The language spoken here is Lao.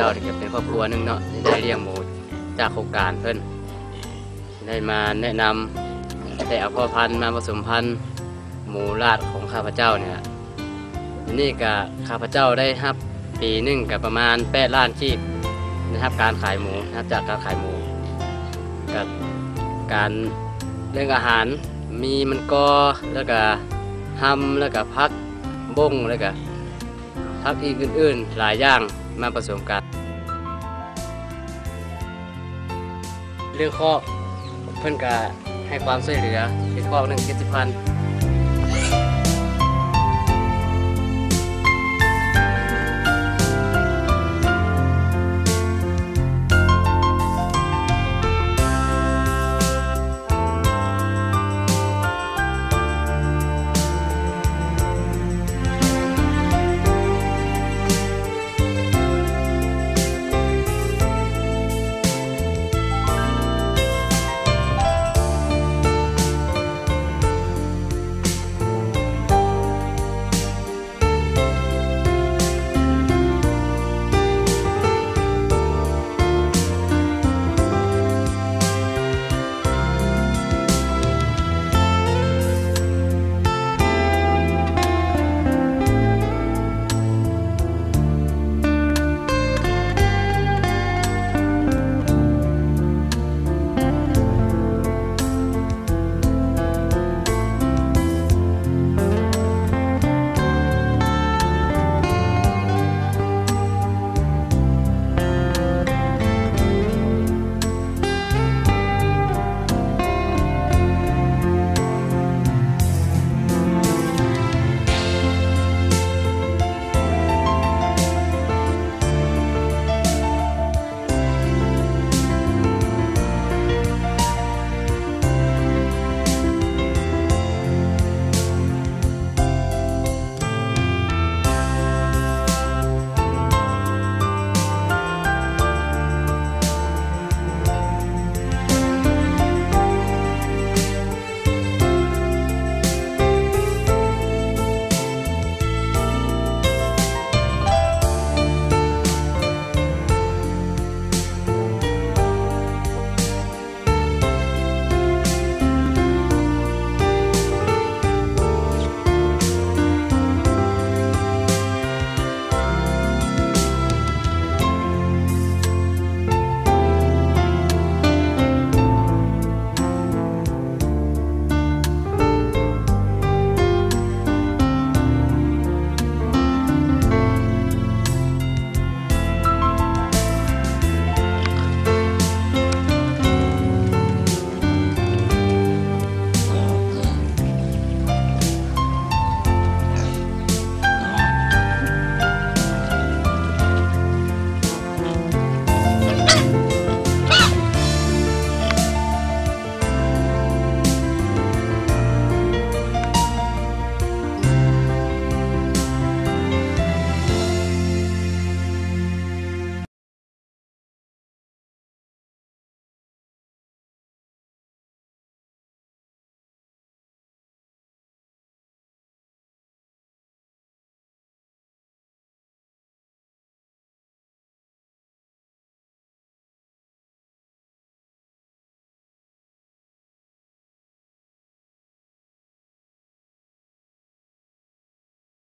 ເຈົ້ານີ້ກໍເປັນຄອບຄົວໜຶ່ງເນາະ ທີ່ໄດ້ລ້ຽງໝູຈາກໂຄງການເພິ່ນ ໄດ້ມາແນະນຳ ໄດ້ເອົາພໍ່ພັນມາປະສົມພັນໝູລາດຂອງຂ້າພະເຈົ້ານີ້ລະ. ນີ້ກະຂ້າພະເຈົ້າໄດ້ຮັບປີໜຶ່ງກະປະມານແປດລ້ານກີບ ໄດ້ຮັບການຂາຍໝູ ຮັບຈາກການຂາຍໝູ ກະການເລື່ອງອາຫານ ມີມັນກໍ ແລ້ວກະຮຳ ແລ້ວກະຜັກບົ້ງ ແລ້ວກະ ຜັກອີກອື່ນໆຫຼາຍຢ່າງມາປະສົມກັນ. ເລື່ອງຄອກ ເພິ່ນກະໃຫ້ຄວາມຊ່ວຍເຫຼືອ ເຮັດຄອກໜຶ່ງເຈັດສິບພັນ